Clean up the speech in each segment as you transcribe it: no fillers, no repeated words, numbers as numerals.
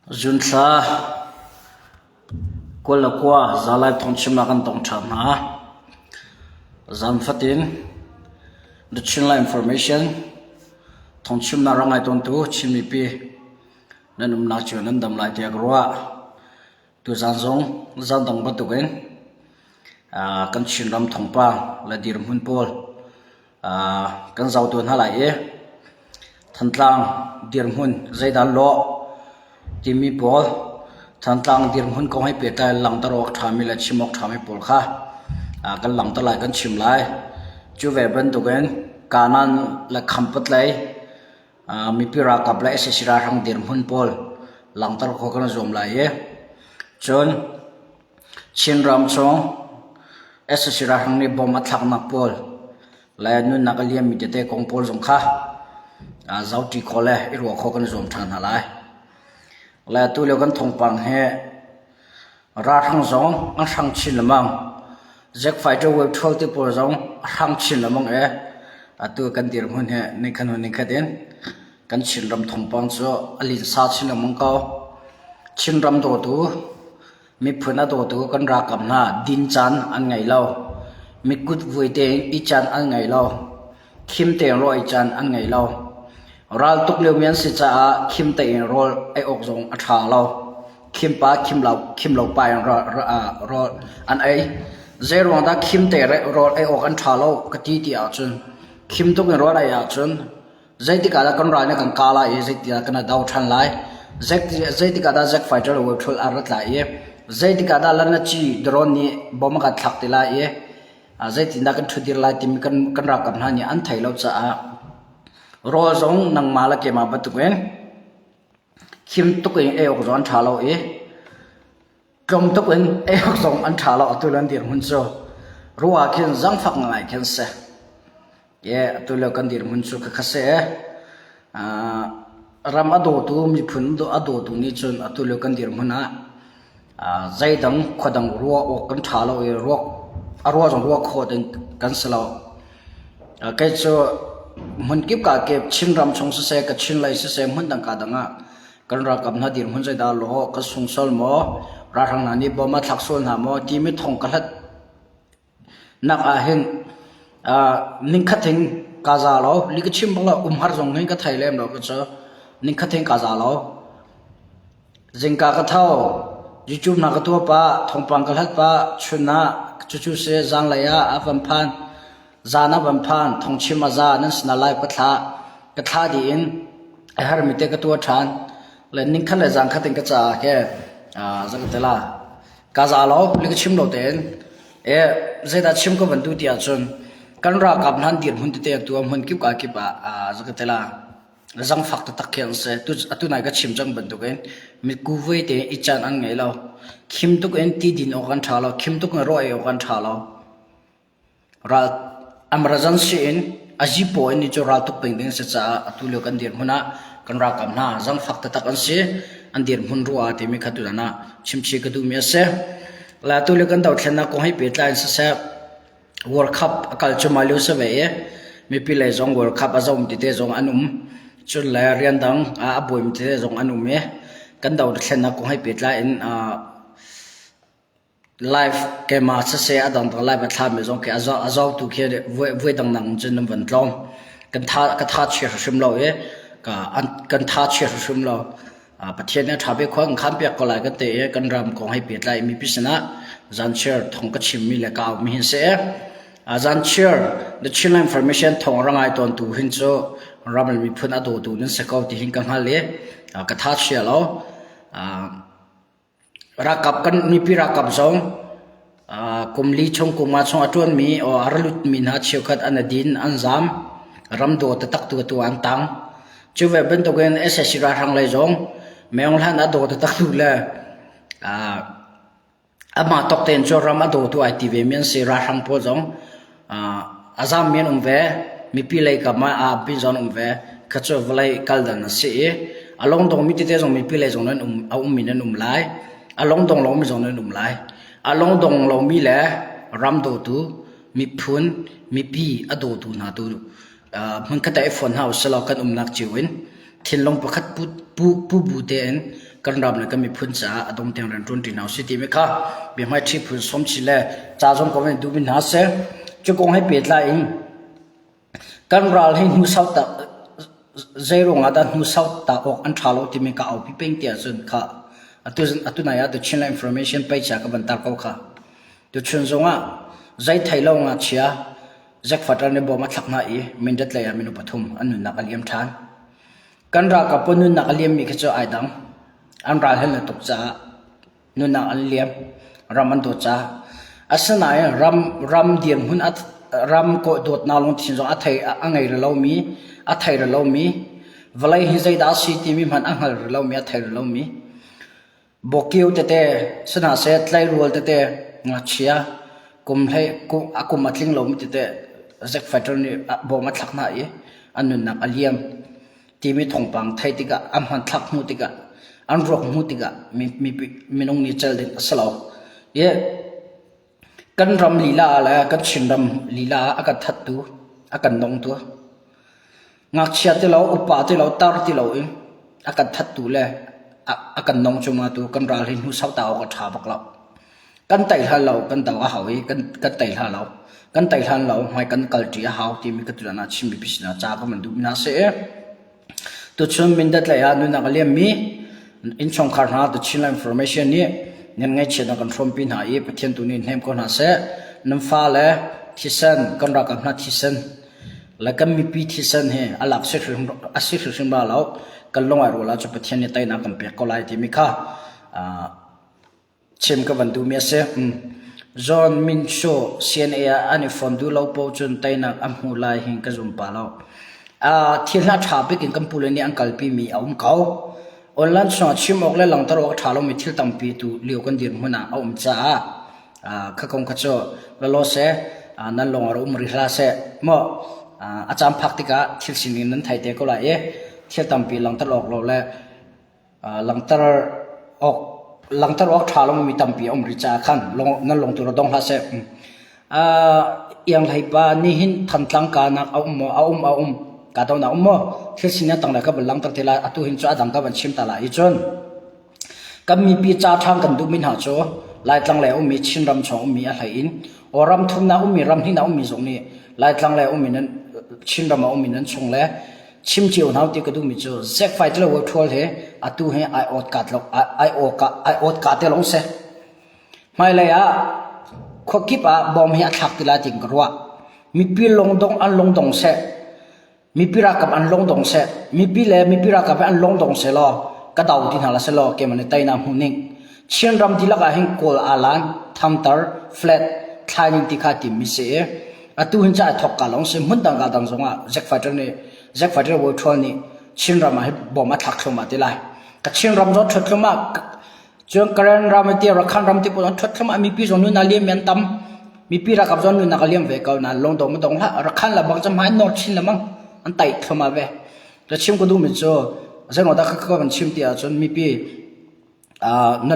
Zunthla 29 zalai thawngchim ah kan tong ṭhan hna. Zan fatin The Chinland Information thawngchimnak rak ngai tawntu Chin mipi nan umnak cio nan dam lai tiah ka ruah. Tuzan zong zan dang bantukin kan Chinram thawngpang le dirhmun pawl kan zoh tuan hna lai i Thantlang dirhmun zeidah lawh timi pawl Thantlang dirhmun kong he pehtlai langhter awk ṭhami le chim awk ṭhami pawl kha kan langhter lai kan chim lai. Cu ve bantukin Kanan le Khampatlei mipi ralkap le sac ralhrang dirhmun pawl langhter khawh kan i zuam lai i cun Chinram chung sac ralhrang nih bomb a thlaknak pawl le nunnak a liammi tete kong pawl zong kha zohṭi khawh le i ruah khawh kan i zuam ṭhan hna lai. Le atu lio kan thawngpang hi ralhrang zong an hrang chin lengmang. Jack fighter wave 12 ti pawl zong a hrang chin lengmang i atu kan dirhmun hi nikhat hnu nikhat in kan Chinram thawngpang cu a linsa chin lengmang ko. Chinram dawtu Miphun a dawtu kan ralkap hna din caan an ngei lo. Mitkut vui tein ih caan an ngei lo. Khim tein rawl ei caan an ngei lo. Ral tuk liomi an si caah khim tein rawl ei awk zong a ṭha lo. Khim pa khim lo, khim lo pa in rawl an ei. Zeiruang dah khim te rawl ei awk an ṭha lo ka ti ti ahcun khim tuk in rawl ei ahcun Zeitik ah dah kan ral nih kan kah lai i zeitik ah kan do ṭhan lai? Zeitik ah dah Zack fighter le Wave a rat lai i zeitik ah dah Lanaci drone nih bom a kan thlak te lai i zeitindah kan ṭhutdir lai timi kan, kan ralkap hna nih an theih lo caah rawl zong nangmah le keimah bantukin khim tuk in ei awk zong an ṭha lo i tlawm tuk in ei awk zong an ṭha lo atu le an dirhmun cu ruah ah khin zangfak ngai khin si. Ye atu lio kan dirhmun cu khakha si. Ram a dawtu miphun a dawtu nih cun atu lio kan dirhmun ah zeidang khuadang ruah awk kan ṭha lo i ruak a ruah zong ruah khawh ding kan si lo. Kei cu hmunkip ka kip Chinram chung siseh, Kachin lei siseh, hmundang ka dang ah kan ralkap hna dirhmun zeidah law ka sungsol maw, ralhrang hna nih bom a thlak sual hna maw timi thong ka hlat nak ah hin ningkhat hin ka za lo li ka chim bang lo umhar zong hin ka thei lem lo ka cu ningkhat hin ka za lo zingka ka tho YouTube na ka tua pa thawngpang ka hlat pa chun ah cucu se zanlei ah a van phan zan a van phan thongchim a za nan sina live ka thla ka thla dih in a hermi te ka tua ṭhan le ningkhat le zangkhat in ka ca ke zang tela Ka za lo, li ka chim lo tein. E, zeidah chim ka van duh ti ahcun kan ralkap hna an dirhmun tete atu ah hmun kip ka kip ah zakatela zangfak taktak khi an si. Tu atu nai ka chim cang bantukin mitku vui tein i caan an ngei lo. Khim tuk in ti din awk an ṭha lo, khim tuk in raw ei awk an ṭha lo. Ral emergency in a zipaw in cu ral tuk peng ding a si caah atu lio kan dirhmun ah kan ralkap hna zangfak taktak an si. An dirhmun ruah timi kha tutan ah chimchih ka duhmi a si. Le atu lio kan dothlennak kong he pehtlai in siseh World Cup a kal cuahmah lio si ve i mipi lei zong World Cup a zohmi tete zong an um. Cun le rian dang a buaimi tete zong an um i kan dothlennak kong he pehtlai in Live keimah siseh a dangdang live a thlami zong khi a zohtu khi voi dangdang cun nan van tlawng. Kan tha ka tha chia hrim lo i ka kan tha chia hrim lo. Pathian nih a ṭha bik khua kan khan piak ko lai kan ti i kan ram kong hei pehtlai mipi sinah zanchiar thong ka chimmi le ka aumi hin si. Zanchiar The Chinland Information thong ra ngai tawntu hin cu ram le miphun a dawtu nan si ko ti hin ka hngal i ka tha chia lo. Ralkap kan mipi ralkap zong kum li chung kum nga chung a ṭuanmi or a ra lutmi hna cheukhat an i din an zaam ram daw taktak tu tu an tang. Cu ve bantukin sac ralhrang lei zong Maung Hlan a daw taktak tu le amah tawk tein cu ram a dawtu ai ti ve mi an si. Ralhrang pawl zong A zaammi an um ve. Mipi lei kam ah aa appi zong an um ve. Kha cu vawlei kaldan a si i a lungdongmi tete zong mipi lei zong nan um, a ummi nan um lai. A lungdong lomi zong nan um lai. A lungdong lomi le ram dawtu, miphun, mipi a dawtu hna tu hmunkhat ah i fon hna usih law kan umnak cio in thinlung pakhat pu, pu, pu bu tein Kan ram le kan miphun caah a dong tiang rian ṭuan ṭi hna usih timi kha biahmaiṭhi phun sawmchih le ca zong ko in duhmi hna seh. Cu kong he pehtlai in kan ral hi hnu sau tak zei ruangah dah hnu sau ta awk an ṭha lo timi ka aupi peng ti ahcun kha atu atu nai ah The Chinland Information page ah ka van tar ko kha. Tuchun zongah zei thei lo ngakchia Zack Fatter nih bom a thlak hna i Mindat lei ah minung pathum an nunnak a liam ṭhan. Kan ralkap pawl nunnak a liammi khi cu ai dang. An ral hel na tuk caah nunnak an liam. Ram an dawt caah. Asinain ram ram dirhmun a ram kawh dawtnak lungthin zong a thei a ngei rih lomi, a thei rih lomi, vawlei hi zeidah a si timi hmanh a hngal rih lomi, a thei rih lomi Bawkio tete sihna seh tleirual tete ngakchia kum hlei a kum a tling lomi tete Zack Fighter nih bawm a thlak hna i an nunnak a liam timi thawngpang theih tikah an hmanthlak hmuh tikah an ruak hmuh tikah minung nih cel ding a si lo. I kan ram lila ah le kan Chinram lila ah a kan thattu, a kan nongtu Ngakchia ti lo, upa ti lo, tar ti lo in a kan thattu le a kan nong cungah tu kan ral hi hnu sau ta awk a ṭha bak lo. Kan tei hlan lo, kan do a hau i kan, kan tei hlan lo. Kan tei hlan lo, hmai kan kalṭi a hau timi ka tuan ah Chin mipi sinah ca ka van duh mi hna si. Tuchun Mindat lei ah nunnak a liammi innchungkhar hna The Chinland Information nih nan ngaihchiatnak kan hrawmpi hna i Pathian tu nih hnem ko hna seh. Nan fale thisen, kan ralkap hna thisen le kan mipi thisen hi a lak a si hrimhrim la lo kan lung ai rual ahcun Pathian nih teinak kan pek ko lai timi kha chim ka van duhmi a si. John Min Sho CNA ah an i fon duh lo po cun teinak a hmu lai hin ka zum pa lo. Thil hna ṭha bik in kan pule nih an kalpi mi a um ko. Online chungah chim awk le langhter awk a ṭha lomi thil tampi tu lio kan dirhmun ah a um caah Kha kong kha cu lalaw seh, nan lawng ah um rih hlah seh maw a caan phak tikah thil sining nan thei te ko lai i thil tampi langhter awk lo le langhter awk langhter awk ṭha lomi tampi a um rih caah khan nan lung tu ra dong hlah seh. Iang hlei pa nihin Thantlang kanak a um maw? A um a um. Ka do na um maw? Thil sining tang le ka van langhter te lai. Atu hin cu a dang ka van chim ta lai i cun Kan mipi ca ṭhang kan duhmi hna cu Laitlang lei a ummi Chinram chung ummi a hlei in aw ram thumnak ummi ram hnihnak ummi zong nih Laitlang lei ummi nan Chinram ah ummi nan chung le chim cio hna ti ka duhmi cu zekfai tilo ṭhual he atu he ai awt ka ai aw ka ai awt ka te lawng si. Hmailei ah khuakip ah bom hi a thlak ti lai tiin ka ruah. Mipi lungdong an lungdong seh. Mipi ralkap an lungdong seh, mipi le mipi ralkap hi an lungdong seh law ka do ti hna la seh law keimah nih teinak hmuh ning. Chinram dihlak ah hin Kawl alan, thamtar, flat, thlaining ti kha timmi si i atu hin ca ai thok ka lawng si hmun dang ka dang zong ah Jack Fighter nih Jack Fighter Bawi Ṭhual nih Chinram ah hi bom a thlak thluahmah ti lai. Ka Chinram zong ṭhut thluahmah Cun Karen ram ti Rakhan ram ti pawl an ṭhuat thluahmah mipi zong nunnak liam an tam. Mipi ralkap zong nunnak a liam ve ko nain lungdong ma dong hlah. Rakhan le bang cu hmai an nawr chin lengmang. An taih thluahmah ve. Ka chim ka duhmi cu zeimaw dah ka kan chim ti ahcun mipi na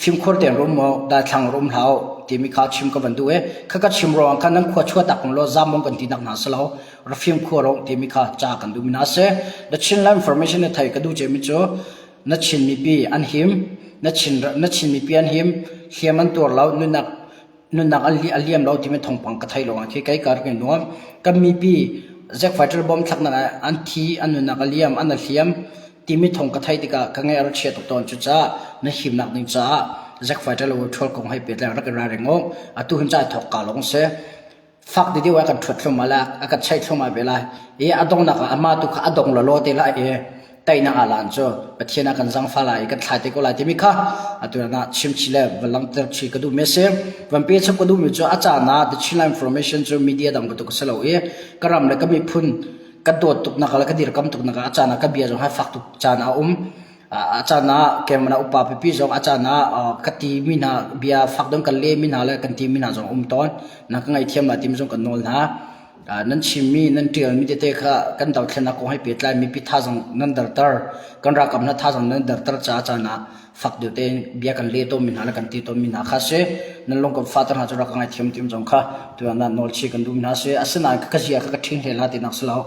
fimkhur tein rum maw daithlang rum hlah timi kha chim ka van duh i kha ka chim ruangah khan nan khua chuah tak law zamong kan ti nak hna si lo ra fimkhur timi kha ca kan duhmi hna si. The Chinland Information na thei ka duh cemi cu Na Chin mipi an him, na Chin, na Chin mipi an him, hliam an tuar lo, nunnak nunnak an a liam lo timi thawngpang ka thei lawngah khi kei ka rak i nuam. Kan mipi Zack Fighter bomb thlaknak ah an thi, an nunnak a liam, an a hliam timi thawng ka theih tikah ka ngaih a rak chia tuk tawn. Cucaah na himnak ding caah Zack Fighter le World kong hei pehtlai rak i ralring u. Atu hin ca thawk ka lawng si. Fak deuh a kan ṭhuat thluahmah lai, a kan cheih thluahmah ve lai i a donghnak ah amah tu kha a dong lawlaw te lai i teinak ah lan cu Pathian ah kan zangfah lai i kan thlai te ko lai timi kha atu ah chimchih le va langhter chih ka duhmi a si. Van pe chap ka duhmi cu a caan ah The Chinland Information cu media dang bantuk a si lo i ka ram le ka miphun ka dawt tuknak le ka dirkam tuknak ah a caan ah ka bia zong hai fak tuk caan a um. A caan ah keimah upa pipi zong a caan ah ka timi hna bia fak deuh kan lehmi hna le kan timi hna zong um tawn. Na ka ngaihthiam lai timi zong kan nawl hna. Nan chimmi, nan ṭialmi tete kha kan dothlennak kong he pehtlai mipi thazaang nan derter, kan ralkap hna thazaang nan derter caah caan ah fak deuh tein bia kan leh tawnmi hna le kan ti tawnmi hna kha si. Nan lung kan fahter hna cu rak ka ngaithiam timi zong kha tu ah nawl chih kan duhmi hna si. Asinain ka zia kha ka ṭhing hlei hlah tinak si lo.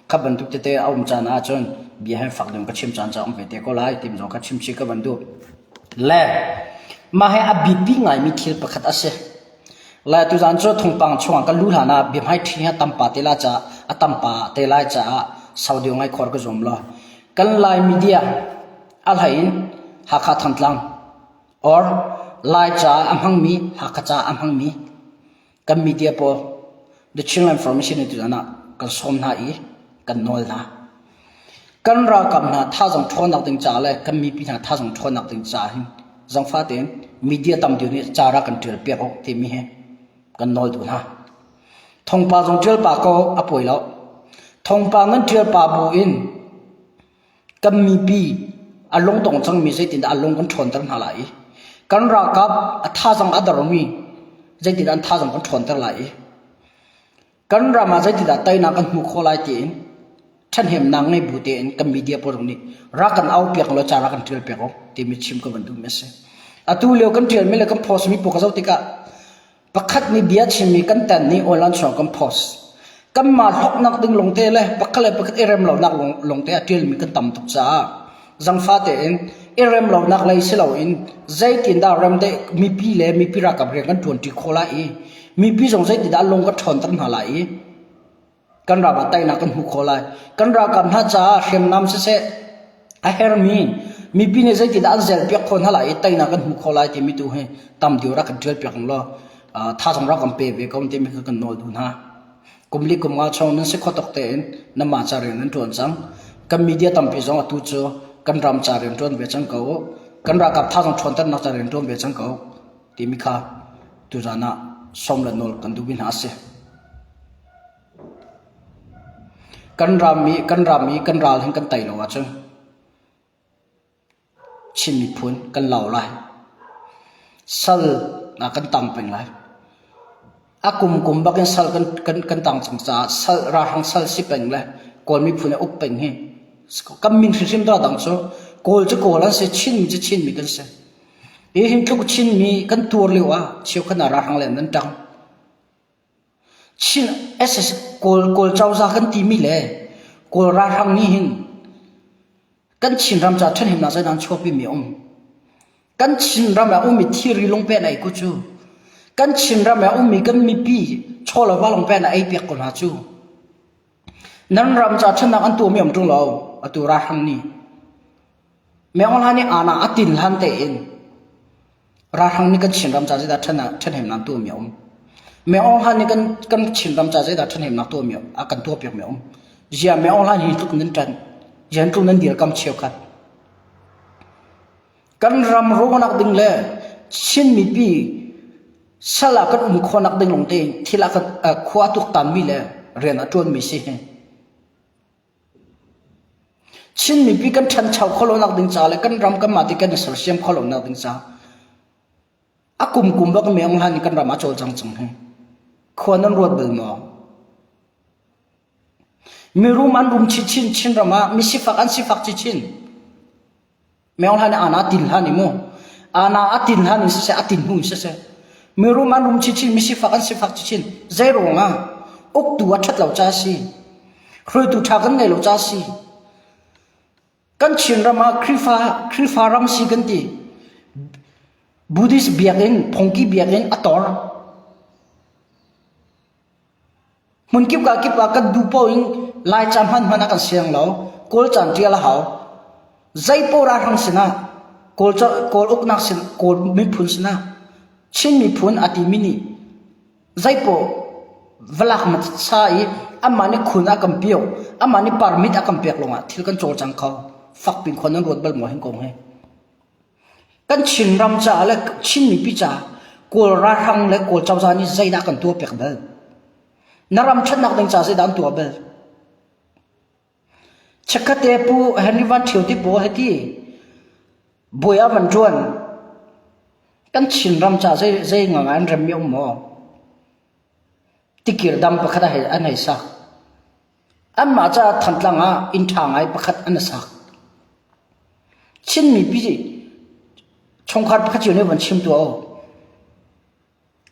Kha bantuk tete a um caan ahcun bia he fak ding ka chim caan ca um ve te ko lai tim zong ka chim chih ka van duh. Le mah hi a biapi ngaimi thil pakhat a si. Le tuzaan cu thawngpang chungah kan luh hlan ah biahmaiṭhi hi a tam pa te lai caah a tam pa te lai caah sau deuh ngai khor ka zuam law. Kan Lai media a hlei in Hakha Thantlang or Lai ca a hmangmi Hakha ca a hmangmi kan media pawl The Chinland Information in tuzaan ah kan sawm hna i kan nawl hna. Kan ralkap hna thazaang ṭhawnnak ding caah le kan mipi hna thazaang ṭhawnnak ding caah hin zangfah tein media tam deuh nih ca rak kan ṭial piak awk timi hi kan nawl duh hna. Thawngpang zong ṭial pah ko a pawi lo. Thawngpang nan ṭial pah bu in kan mipi a lungdong cangmi zeitindah a lung kan ṭhawnter hna lai i kan ralkap a thazaang a dormi zeitindah an thazaang kan ṭhawnter lai i kan ram ah zeitindah teinak kan hmuh khawh lai tiin ṭhahnemnak ngei bu tein kan media pawl zong nih rak kan au piak law ca rak kan ṭial piak u timi chim ka van duhmi a si. Atu lio kan ṭialmi le kan post mi pawl ka zoh tikah Pakhat nih bia chimmi kan tan nih online chung kan post. Kanmah hlawknak ding lawngte le pakhat le pakhat i rem lonak lawngte a ṭialmi kan tam tuk caah zangfah tein i rem lonak lei si loin zeitindah rem deh mipi le mipi ralkap rian kan ṭuanṭi khawh lai i mipi zong zeitindah lung kan ṭhawnter hna lai i kan ram ah teinak kan hmuh khawh lai. Kan ralkap hna caah hriamnam siseh a hermi mipi nih zeitindah an zelpiak khawh hna lai i teinak kan hmuh khawh lai timi tu hi tam deuh rak kan ṭial piak law thazaang rak kan pe ve ko timi kha kan nawl duh hna. Kum li kum nga chung nan si khawh tuk tein nanmah ca rian nan ṭuan cang. Kan media tampi zong atu cu kan ram ca rian ṭuan ve cang ko. Kan ralkap thazaang ṭhawnternak ca rian ṭuan ve cang ko timi kha tuzaan ah sawm le nawl kan duhmi hna a si. Kan ram i kan ram i kan ral hin kan tei lo ahcun Chin miphun kan lo lai. Sal ah kan tang peng lai. A kum kum bak in sal kan kan kan tang cang caah sal ralhrang sal si peng le Kawl miphun a uk peng hi kan min hrimhrim dah dang cu Kawl cu Kawl an si Chinmi cu Chinmi kan si. Hi hin tluk Chinmi kan tuar lio ah cheukhat ah ralhrang le nan tang. Chin SS Kawl Kawl cozah kan timi le Kawl ralhrang nih hin kan Chinram caah ṭhathnemnak zeidah an chuahpimi a um. Kan Chinram ah ummi thilri lungpen a ei ku cu. Kan Chinram ah ummi kan mipi chaw le va lungpen a ei piak ko hna cu. Nan ram caah ṭhatnak an tuahmi a um ṭung lo atu ralhrang nih. Myeonghla nih aana a tin hlan tein ralhrang nih kan Chinram ca zeidah ṭhathnemnak tuahmi a um. Myeonghla nih kan kan Chinram ca zeidah ṭhathnemnak tuahmi a kan tuahpiakmi a um. Ziah Myeonghla hi tluk nan ṭan, ziah tluk nan dirkam cheukhat. Kan ram rawhnak ding le Chin mipi sal ah kan um khawhnak ding lawng tein thil a kan khua a tuaktanmi le rian a ṭuanmi si hi. Chin mipi kan ṭhancho khawh lonak ding ca le kan ram kanmah te kan i sersiam khawh lonak ding ca a kum kum bak Meng Hlan in kan ram a cawlcang cang hi. Khua nan ruat bal maw? Mirum an rum chinchin Chinram ah misifak an sifak chinchin. Meng hlan ana tin hlan i mu. Ana a tin hlan in siseh a tin hnu in siseh. Mirum an rum chinchin misifak an sifak chinchin. Zei ruang ah uktu a ṭhat lo ca si. Hruaitu ṭha kan ngei lo ca si. Kan Chinram ah Khrihfa Khrihfa ram si kan ti. Buddhist biakinn, phungki biakinn a tor. Hmunkip ka kip ah kan duh paoh in Laica hman hmanh a kan siang lo. Kawl caan ṭial a hau. Zei paoh ralhrang sinah, Kawl, Kawl uknak sin, Kawl miphun sinah, Chin miphun a timi nih zei paoh valak sa i amah nih khun a kan piok, amah nih permit a kan pek lawngah thil kan cawlcang kho. Fakpi khon nan ruat bal maw hin kong hi? Kan Chinram caah le Chin mipi caah Kawl ralhrang le Kawl cozah nih zeidah kan tuah piak bal? Na ram ṭhatnak ding caah zeidah an tuah bal? Chikkhatte Pu Henry Van Ṭhio ti pawl hiti bawi ah van ṭuan. Kan Chinram caah zei zei ngang an remmi um maw? Tikir dam pakhat an hei sak. Anmah caah Thantlang ah inn ṭha ngai pakhat an i sak. Chin mipi chungkhar pakhat cio nih van chim tuah u.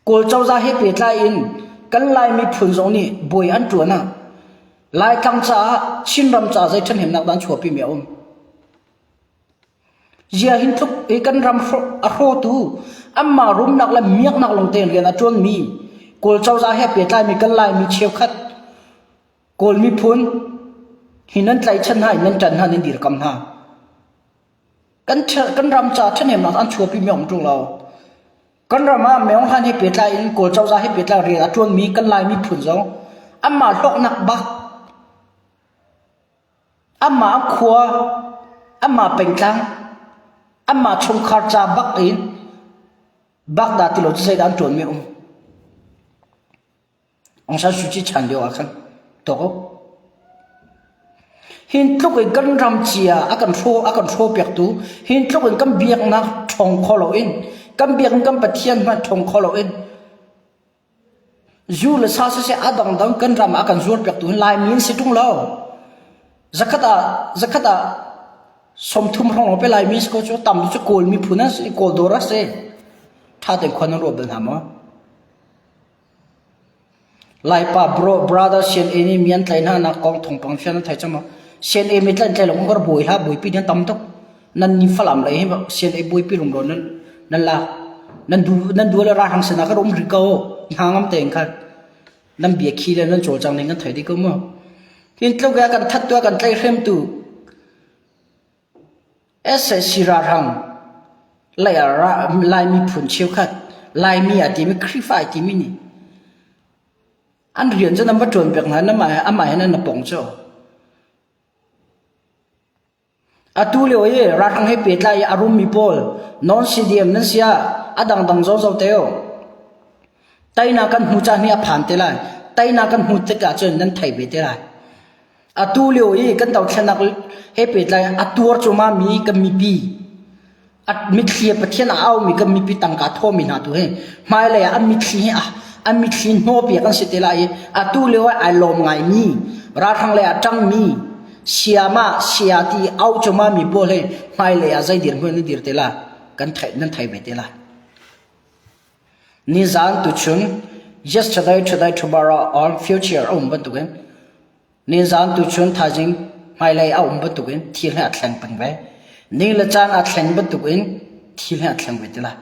Kawl cozah he pehtlai in kan Lai miphun zong nih bawi an ṭuan ah. Laitlang caah Chinram caah zei ṭhahnemnak dah an chuahpimi a um? Zia hin tluk i kan ram a hrawtu anmah rumnak le miaknak lawng tein rian a ṭuanmi Kawl cozah he pehtlaimi kan Laimi cheukhat Kawl miphun hi nan tlaihchan hna i nan ṭan hna nan dirkam hna. Kan, kan ram ca ṭhahnemnak an chuahpimi a um ṭung lo. Kan ram ah Maung Han he pehtlai in Kawl cozah he pehtlai rian a ṭuanmi kan Lai miphun zong anmah hlawknak bak anmah khua anmah pengtlang anmah chungkhar ca bak in bak dah ti lo cu zeidah an ṭuanmi a um. Aung San Suu Kyi chan lio ah khan tuak u. Hin tluk in kan ram cia a kan hraw a kan hraw piaktu hin tluk in kan biaknak ṭhawng kho loin kan biakinn kan Pathian hmanh ṭhawng kho loin zu le sa siseh a dangdang kan ram ah a kan zuar piaktu hin Laimi an si ṭung lo. Zakhat ah zakhat ah 30 hrawng pe Laimi si ko cu tam cu Kawl miphun an si Kawl dawr a si. Ṭha tein khua nan ruah bal hna maw? Laipa bro brother CNA nih mi an tlaih hna nak kong thawngpang fiang nan thei cang maw? CNA mi tlaih tlaih lo kong kar buai hlah buaipi nan tam tuk. Nan ni Falam lei hi CNA buaipi rumro nan nan lak. Nan du nan du le ralhrang sinah kar um rih ko. Hna ngam tein khan nan bia khi le nan cawlcang ning kan thei dih ko mu. Hin tluk kan that tu kan tlaihhrem tu Sac ralhrang lei ah Lai miphun cheukhat Laimi aa timi Khrihfa ai timi nih an rian cu nan va ṭuan piak hna i amah he nan i pong cu. Atu lio i ralhrang he pehtlai i a rummi pawl non-CDM nan si ah a dangdang zozo te u. Teinak kan hmu caan hi a phan te lai. Teinak kan hmu tik ahcun nan thei ve te lai. Atu lio i kan dothlennak he pehtlai a tuar cuahmah mi kan mipi a mitthli Pathian a aumi kan mipi tangka thawmi hna tu hi hmailei ah an mitthli hi an mitthli hnawhpiak an si te lai i atu lio ah ai lawm ngaimi ralhrang lei ah ṭangmi siama sia ti au cuahmah mi pawl hi hmailei ah zei dirhmun nan dir te la kan thei nan thei ve te lai. Nizaan tuchun yesterday, today, tomorrow or future a um bantukin nizaan tuchun thaizing hmailei a um bantukin thil hi a thleng peng ve. Ni le caan aa thleng bantukin thil hi a thleng ve ti lai.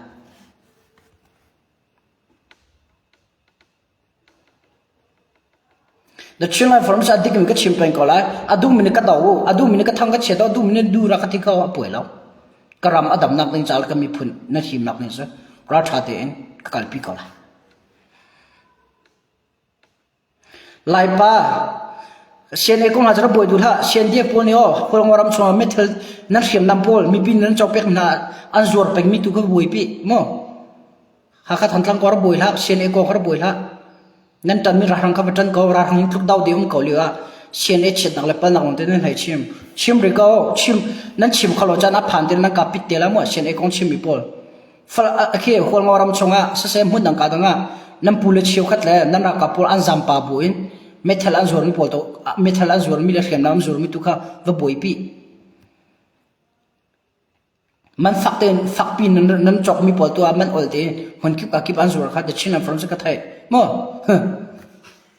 The Chinland Forum a dik in ka chim peng ko lai. A duhmi nih ka do u, a duhmi nih ka thang ka chiat a duhmi nih du ra ka ti ko a puai lo. Ka ram a damnak ding caah le ka miphun na himnak ding cu ralṭha tein ka kalpi ko lai. Laipa CNA kong ah cu buai duh hlah. CNDF pawl nih aw Kawlngaw ram chungah meithal nan hriamnam pawl mipi nan cawkpek hna an zuar pengmi tu kha buaipi maw? Hakha Thantlang ko ra buai hlah, CNA ko ra buai hlah. Nan ṭanmi ralhrang kha va ṭan ko, ralhrang in tluk dau de um ko lio ah CNA chiatnak le palnak lawng te nan hei chim. Chim rih ko, chim nan chim kho lo caan a phan te nan ka pit te la mu CNA kong chimmi pawl. Fal khi Hualngo ram chungah siseh hmun dang ka dang ah nan pu le cheukhat le nan ralkap pawl an zampa bu in meithal an zuarmi pawl to meithal an zuarmi le hriamnam an zuarmi tu kha va buaipi. Man fak tein fakpi nan nan cawkmi pawl tu ah man ol tein hmun kip ka kip an zuar kha The Chin and Forensic ka theih maw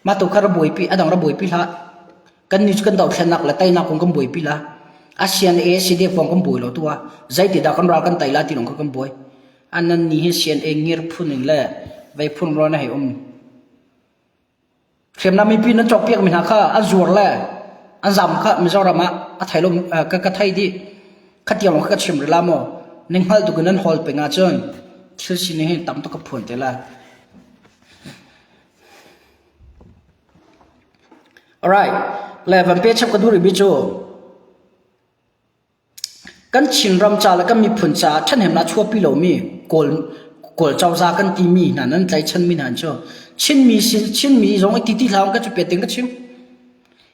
mah tu kha ra buaipi a dang ra buaipi hlah kan ni cu kan dothlennak le teinak kong kan buaipi la ASEAN ACD kong kan buai lo tu ah zeiti dah kan ral kan tei la ti lawng kha kan buai anan ni hi CNA ngir phun in le vei phun ro na hei um Hriamnam mipi nan cawkpiakmi hna kha an zuar le an zam kha Mizoram ah a thei lo ka ka thei dih. Khatiang lawng kha ka chim rih la maw? Ning hngal tuk in nan hawl peng ahcun thil sining hi tam tuk ka phuan te lai. Alright, le van pe chap ka duh rihmi cu Kan Chinram ca le kan miphun caah ṭhahnemnak a chuahpi lomi Kawl, Kawl cozah kan timi hna nan tlaichanmi hna cu Chinmi, Chinmi zong i ti ti hlah ka cu pet ding ka chim.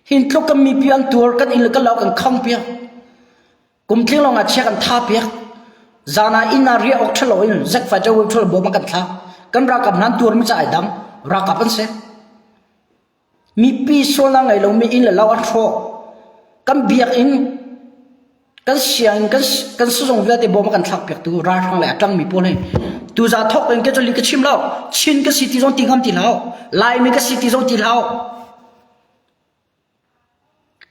Hin tluk kan mipi an tuar, kan inn le kan lo kan khang piak. Kum tling lawng ah chia kan tha piak. Zan ah inn ah riah awk ṭhalo in zek fighter wave ṭhalo bom kan thlak. Kan ralkap hna an tuarmi ca ai dang. Ralkap an si. Mipi sualnak ngei lomi inn le lo an hrawh. Kan biakinn, kan sianginn, kan, kan sizung vialte bom a kan thlakpiaktu ralhrang le a ṭangmi pawl hi tuza thawk in ka ka chim lo. Chin ka si ti zong ti ngam ti hlah. Laimi ka si ti zong ti hlah.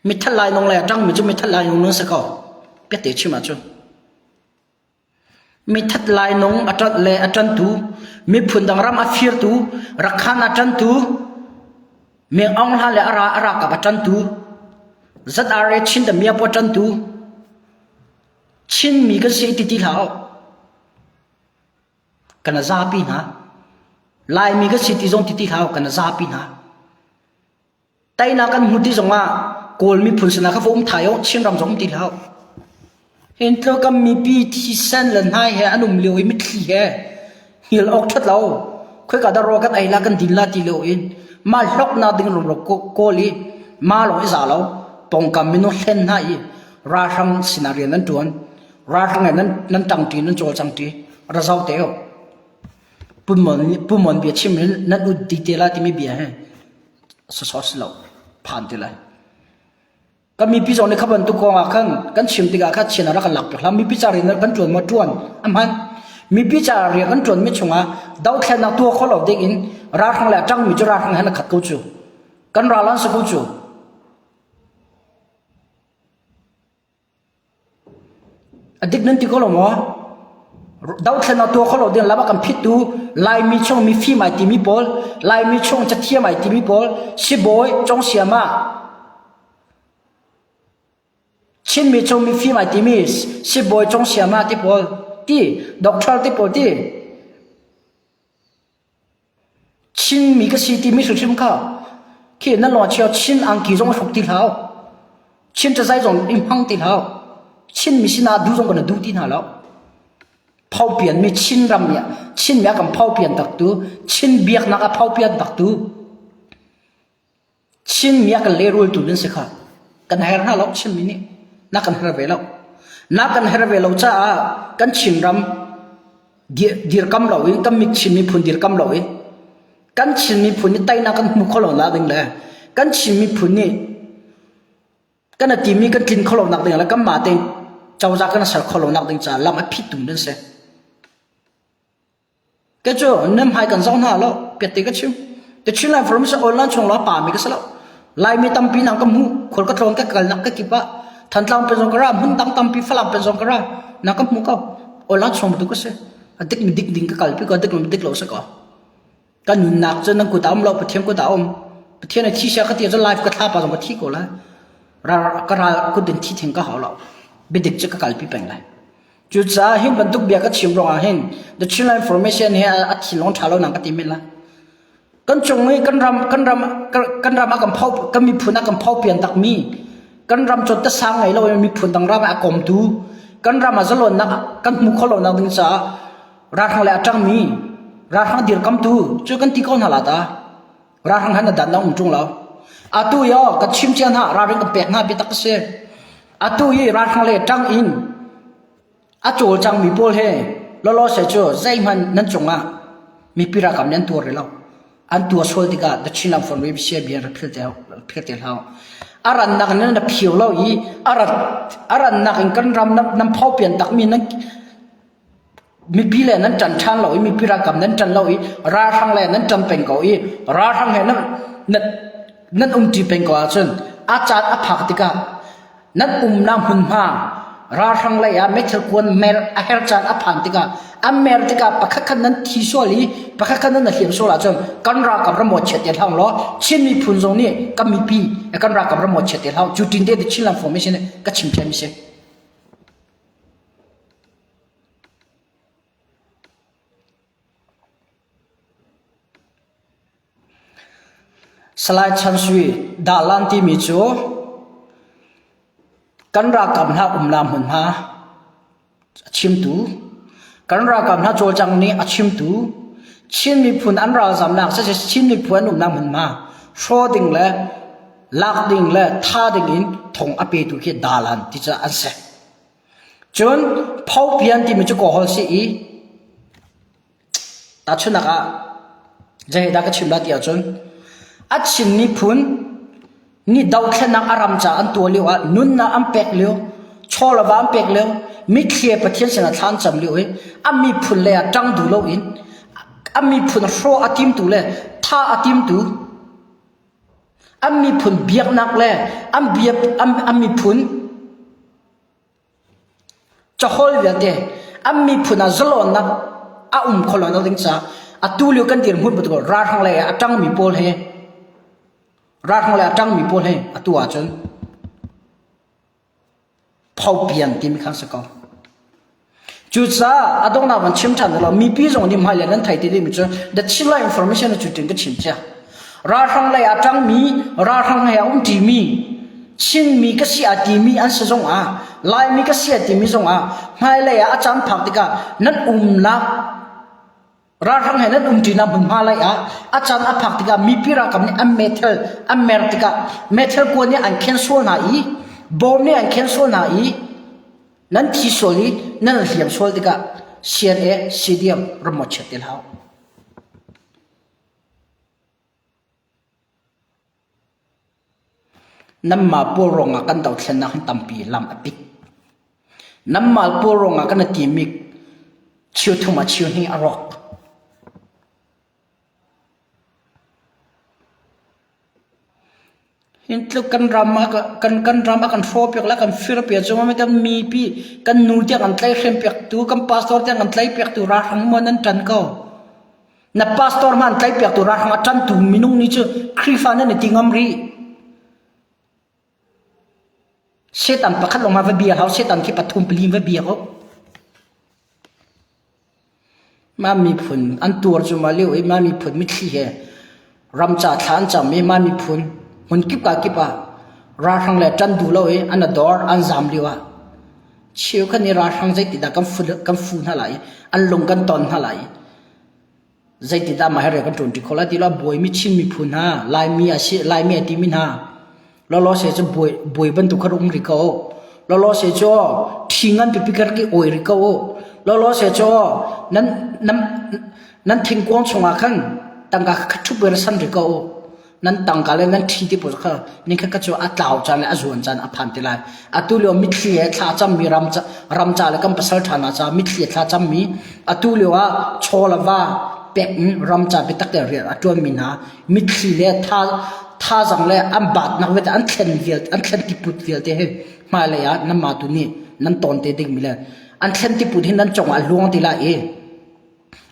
Mithat lai nong le a ṭangmi cu mithat lai nong nan si ko. Biate chim ahcun. Mithat lai nong a ṭanh le a ṭantu, miphun dang ram a firtu, rakhan a ṭantu, Meng Aung Hla le a ra a ralkap a ṭantu, ZRA Chin the Mia pawl ṭantu, Chinmi kan si ti ti hlah u. Kan a zapi hna. Laimi kan si ti zong ti ti hlah u, kan a zapi hna. Teinak kan hmu ti zongah Kawl miphun sinah kha va um thai u, Chinram zong um ti hlah u. Hin tluk kan mipi thisen le hnai he an um lio i mitthli he hngil awk ṭhat lo. Khoika dah rawl kan ei la kan din la ti lio in mah hlawknak ding rumro kawl i mah lawng i za lo pawngkam minung hlen hna i ralhrang sinah rian nan ṭuan. Ralhrang he nan nan ṭangṭi nan cawlcangṭi ra zau te u. Pu Mon bia chim in nan ut di te la timi bia he sasawt si lo phan ti lai. Kan mipi zong nih kha bantuk kong ah khan kan chim tikah kha chian a rak kan lak piak hlah. Mipi ca rian kan ṭuan maw ṭuan a hman. Mipi ca rian kan ṭuan mi chungah dothlennak tuah kho lo ding in ralhrang le a ṭangmi cu ralhrang he na khat ko cu. Kan ral an si ko cu. A dik nan ti ko lo maw? Dothlennak tuah kho lo ding lam a kan phittu Laimi chung mifim ai timi pawl, Laimi chung cathiam ai timi pawl, sibawi, congsiam ah Chinmi chung mifim ai timi sibawi, congsiam ah ti pawl ti, doctor ti pawl ti. Chinmi ka si timi hrimhrim kha khi nan lawng chia Chin angki zong hruk ti hlah. Chin cazai zong i hmang ti hlah. Chinmi sinah duh zong kan duh ti hna lo. Phaupian mi Chin ram nih Chin mi a kan phaupian taktu, Chin biaknak a phaupian taktu. Chinmi a kan lehrultu nan si kha. Kan her hna lo Chinmi nih. Na kan her ve lo. Na kan her ve lo caah kan Chinram dirkam lo in kan Chin miphun dirkam lo in kan Chin miphun nih teinak kan hmu kho lo la ding le kan Chin miphun nih kan a timi kan tlin kho lo nak ding le kan mah tein cozah kan ser kho lo nak ding caah lam a phit tu nan si. Kei cu nan hmai kan zoh hna lo, piatte ka chim. The Chinland Forum sa online chung la pa mi ka si lo. Laimi tampi nang ka hmu, khual ka tlawn ka kalnak ka kip ah Thantlang pen zong ka ra, hmun dang tampi Falam pen zong ka ra, na ka hmu ko. Online chung tu ka si. A dik mi dik ding ka kalpi ko, dik mi dik lo si ko. Ka nunnak cu nan kut ah um lo, Pathian kut ah um. Pathian a thi sia ka ti ahcun live ka thla pa zong ka thi ko lai. Ra ka ral kut in thi thing ka hau lo. Biadik cu ka kalpi peng lai. Cucaah hi bantuk bia ka chim ruangah hin the Chinland Formation hi a thinlung ṭha lo nang ka ti men lai. Kan cung i kan ram kan ram kan ram a kan phau kan miphun a kan phaupian takmi kan ram cu tasang ngei lo in miphun dang ram ah a komtu kan ram ah zalonnak kan hmu kho lo nak ding caah ralhrang le a ṭangmi ralhrang dirkamtu cu kan ti ko hna la ta ralhrang han a dan na um ṭung lo atu yo ka chim cia hna ralring kan pek hna biatak a si Atu i ralhrang le ṭang in a cawlcangmi pawl he lawlaw se cu zeihmanh nan cungah mipi ralkap nih an tuar rih lo. An tuar sual tikah The Chinland Front Web bia rak phil te phil te hlah. A rannak in nan phio lo i a rat a rannak in kan ram nan phaupian takmi nan mipi le nan ṭan ṭhan lo i mipi ralkap nan ṭan lo i ralhrang le nan ṭan peng ko i ralhrang he nan nan nan umṭi peng ko ahcun a caan a phak tikah nan umnak hmunhma ralhrang lei ah meithal kuan mer a her caan a phan tikah a mer tikah pakhat khat nan thi sual i pakhat khat nan hliam sual ahcun kan ralkap ram chiat te hlah law Chin miphun zong nih kan mipi kan ralkap ram chiat te hlah cu tin te Chinland Formation ka chim thiam si. Salai Chan Sui Dahlan timi cu kan ralkap hna umnak hmunhma a chimtu, kan ralkap hna cawlcang nih a chimtu, Chin miphun an ralzamnak siseh Chin miphun an umnak hmunhma hraw ding le lak ding le tha ding in thong a petu khi dalan ti cu an si. Cun phopian timi cu kawhol si i tahchunhnak ah zeidah ka chim lai ti ahcun a Chin miphun nih dothlennak a ram ca an tuah lio ah nunnak an pek lio, chaw le va an pek lio, mitthli Pathian sinah thla an cam lio i a miphun lei ah ṭang duh loin a miphun hrawh a timtu le tha a timtu. An miphun biaknak le an bia an, an miphun cahawl vialte an miphun ah zalawnnak a um kho lo nak ding caah atu lio kan dirhmun bantuk ralhrang lei ah a ṭangmi pawl he ralhrang lei a ṭangmi pawl he atu ahcun phopian timi kha si ko. Cucaah a donghnak van chim ṭhan lo mipi zong nih hmailei nan thei ti dingmi cu the Chinland information cu tin ka chim cia. Ralhrang lei ah ṭangmi, ralhrang he a um ṭimi, Chinmi ka si a timi an si zong ah, Laimi ka si a timi zong ah hmailei ah a caan phak tikah nan umnak Ralhrang he nan umṭinak hmunhma lei ah a caan a phak tikah mipi ralkap nih an meithal an mer tikah meithal kuan nih an khen sual hna i bawm nih an khen sual hna i nan thi sual i nan hliam sual tikah CNA CDM ram chiat ti hlah. Nanmah pawl ruangah kan dothlennak hi tampi lam a pit. Nanmah pawl ruangah kan i timi cheuthum ah cheuhnih a rawk. Hin tluk kan ram a kan kan ram a kan hrawhpiak le kan firpiak cu kan mipi kan nu tiang an tlaihhrem piaktu kan pastor tiang an tlaihpiaktu ralhrang maw nan ṭan ko. Na pastor hmanh tlaihpiaktu ralhrang a ṭantu minung nih cu Khrihfa nan i ti ngam rih. Satan pakhat lawng va bia hau Satan khi pathum pali va bia ko. Mah miphun an tuar cu ma lio i mah miphun mitthli he ramca thla an cam i mah miphun hmun kip ka kip ah ralhrang le ṭan duh lo i an ador an zam lio ah cheukhat nih ralhrang zeitindah kan fu kan fu hna lai i an lung kan ton hna lai i zeitindah mah hi rian kan ṭuanṭi kho lai ti lo buaimi Chin miphun hna Laimi a si Laimi a timi hna lawlaw se cu buai buai bantuk kha um rih ko lawlaw se cu ṭhi ngan pipi kha rak i awi rih ko lawlaw se cu nan nan nan thingkuang chungah khan tangka kha ṭhup in san rih ko Nan tangka le nan ṭhi ti pawl kha nikhat khat cu a tlau caan le a zuan caan a phan te lai. Atu lio mitthli he thla cammi ram, ram ca le kan pasal ṭha hna caah mitthli he thla cammi atu lio ah chaw le va pek in ram ca biatak te rian a ṭuanmi hna mitthli le tha thazang le an baatnak vialte an thlen vialte an thlen tiput vialte hi hmailei ah nanmah tu nih nan tawn te dingmi le an thlen tiput hi nan cungah a luang ti lai i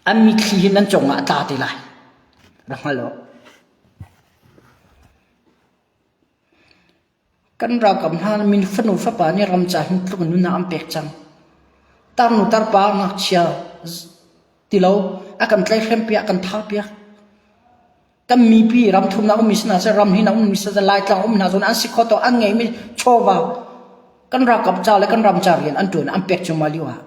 an mitthli hi nan cungah a tla te lai. Rak hngal u. Kan ralkap hna min fanu fapa nih ram ca hin tluk nunnak an pek cang. Tarnu tarpa ngakchia tilo a kan tlaihhrem piak kan thah piak. Kan mipi ram thumnak ummi sina seh ram hin a ummi seh Laitlang um hna zawn an si kho to an ngeimi chawva kan ralkap ca le kan ram ca rian an tuan an pek cuahmah lio ah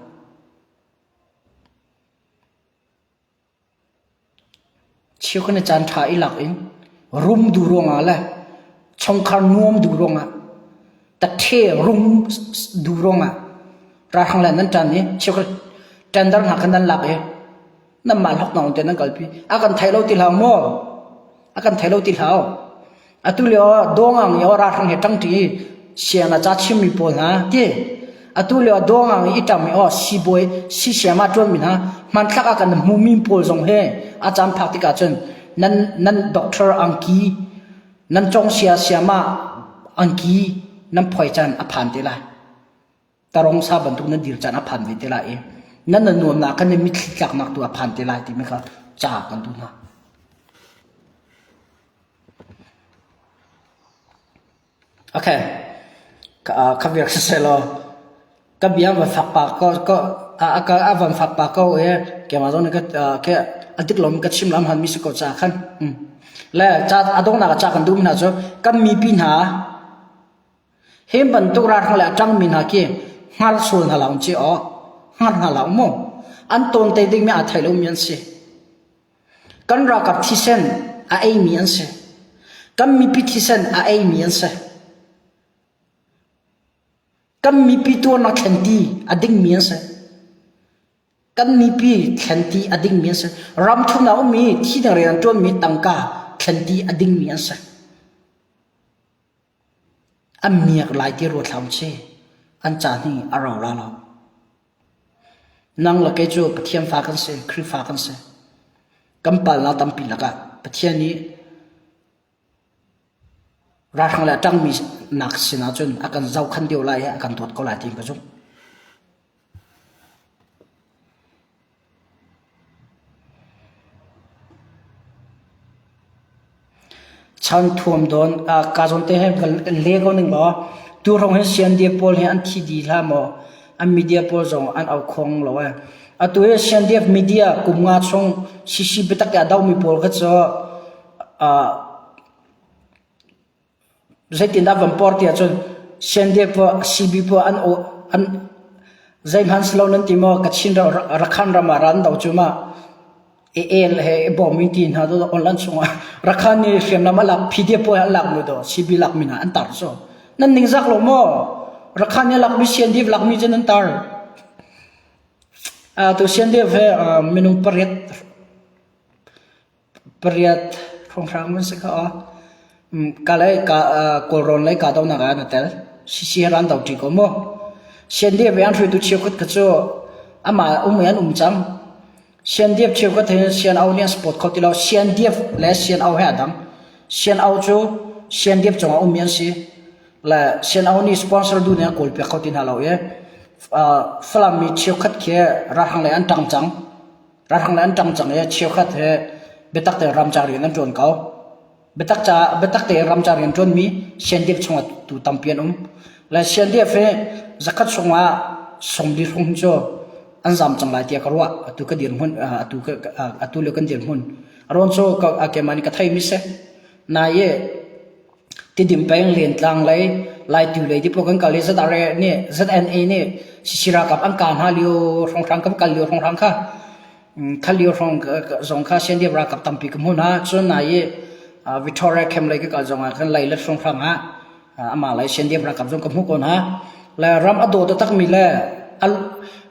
Cheukhat nih caanṭha i lak in rum duh ruangah le chungkhar nuam duh ruangah taṭhe rum duh ruangah ralhrang le nan ṭan i cheukhat tender hna kha nan lak i nanmah hlawknak lawngte nan kalpi. A kan thei lo ti hlah maw? A kan thei lo ti hlah. Atu lio dawngang i ralhrang he ṭangṭi i siang ah ca chimmi pawl hna ti atu lio dawngang i ṭam i aw siibawi siisiam ah ṭuanmi hna hmanthlak ah kan hmumi pawl zong he a caan phak tikah cun nan nan doctor angki nan congsia siam ah angki nan phoi caan a phan te lai. Tarong sa bantuk nan dir caan a phan ve te lai i nan na nuamnak khan nan mitthli tlaknak tu a phan te lai timi kha ca kan duh hna. Okay. Ka ka biak siseh law ka bia van fak pa ko ko a ka a van fak pa ko e keimah zong nih ka ke a dik lomi ka chim lam han mi si ko ca khan. Le ca a donghnak ah ca kan duh mi hna cu kan mipi hna Hi bantuk ralhrang le a ṭangmi hna khi hngar sual hna hlah ci aw hngar hna hlah mu. An tawn te dingmi aa thei lomi an si. Kan ralkap thisen a eimi an si. Kan mipi thisen a eimi an si. Kan mipi tuarnak thlenti a dingmi an si. Kan mipi thlenti a dingmi an si. Ram thumnak ummi thi dang rian ṭuanmi tangka thlenti a dingmi an si. An miak lai ti ruat hlah usih. An caan hi a rau la lo. Nang le kei cu Pathian fa kan si, Khrihfa kan si. Kan palnak tampi lakah Pathian nih Ralhrang le a ṭangmi nak sin ahcun a kan zohkhan deuh lai i a kan dawt ko lai tiin ka zumh. Chan thuam dawn ka zawn te he kan le ko ning law tu hrawng hin CNDF pawl hi an thi dih hlah maw an media pawl zong an au khong lo ee. Atu hi CNDF media kum nga chung CC biatak i a domi pawl kha cu Zeitindah van por ti ahcun CNDF CB pawl an an zeihmanh si lo nan ti maw Kachin Rakhan ram ah ran do cu ma el he i bawm i ti hna do online chungah Rakhan nih hriamnam a lak PDF pawl an lak mi do CB lak mi hna an tar cu nan ningzak lo maw Rakhan nih a lak mi CNDF lak mi cu nan tar tu CNDF he minung pariat Pariat hrawnghrang an si kha aw. Ka lei ka Kawlrawn lei kahdohnak ah na tel. CC he ran do ṭi ko mu. CNDF an hruaitu cheukhat kha cu amah um i an um cang. CNDF cheukhat he CNO nih an support kho ti lo. CNDF le CNO he aa dang. CNO cu CNDF cungah ummi an si. Le CNO nih sponsor duh nih an kawlpiak kho ti hna lo i Falam mi cheukhat khi ralhrang lei an ṭang cang. Ralhrang le an ṭang cang i cheukhat he biatak tein ramcar rian an ṭuan ko. Biatak ca biatak tein ramcar rian ṭuanmi CNDF chungah tu tampi an um. Le CNDF hi zakhat chungah sawmli hrawng cu an zam cang lai tiah ka ruah. Atu ka dirhmun atu ka atu lio kan dirhmun. A ruang cu ka keimah nih ka theimi si. Nai i Tidim peng Lentlang lei Laitu lei ti pawl kan kal i ZRA nih ZNA nih CC ralkap an kah hna lio hrawnghrang kan kal lio hrawnghrang kha kha lio hrawng zong kha CNDF ralkap tampi ka hmu hna. Cun nai i Victoria camp lei ka kal zong ah khan Leilet hrawnghrang ah amah lei CNDF ralkap zong ka hmuh ko hna. Le ram a daw taktakmi le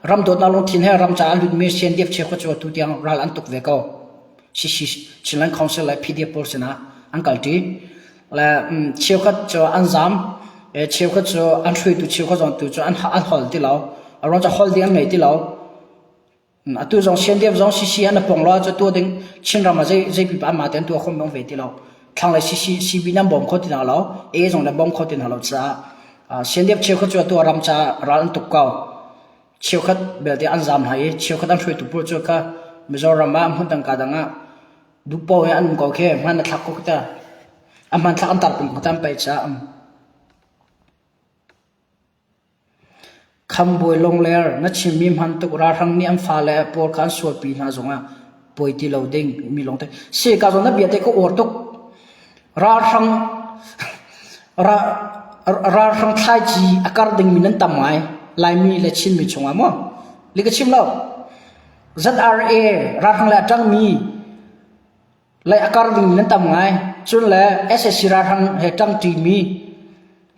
ram dawtnak lungthin he ram caah a lutmi CNDF cheukhat cu atu tiang ral an tuk ve ko. Chinland Council le PDF pawl sinah an kalṭi. Le cheukhat cu an zaam, cheukhat cu an hruaitu cheukhat zong tu cu an an hol ti lo. A ruang cu hol ding an ngei ti lo. Atu zong CNDF zong CC an pong lo cu tuah ding Chinram ah zei zei pipa anmah te an tuah khom bang ve ti lo. Thlanglei CC CB nan bawm kho ti hna lo, A zong nan bawm kho ti hna lo caah CNDF cheukhat cu atu ram ca ral an tuk ko. Cheukhat belte an zaam hna i cheukhat an hruaitu pawl cu kha Mizoram ah hmun dang ka dang ah duhpaoh in an um ko khi hman a thlak ko ta. A hmanthlak an tar peng ko ta an paih caah um. Khambawi longler na chimmi hman tuk ralhrang nih an fale pawl kha an sualpi hna zongah poi ti lo ding mi lawng te. Si ka zawn na bia te ka uar tuk. Ralhrang ralhrang thlaici a kar dingmi nan tam ngai Laimi le Chinmi chungah maw? Li ka chim lo. ZRA ralhrang le a ṭangmi le a kar dingmi nan tam ngai. Cun le SSC ralhrang he ṭangṭimi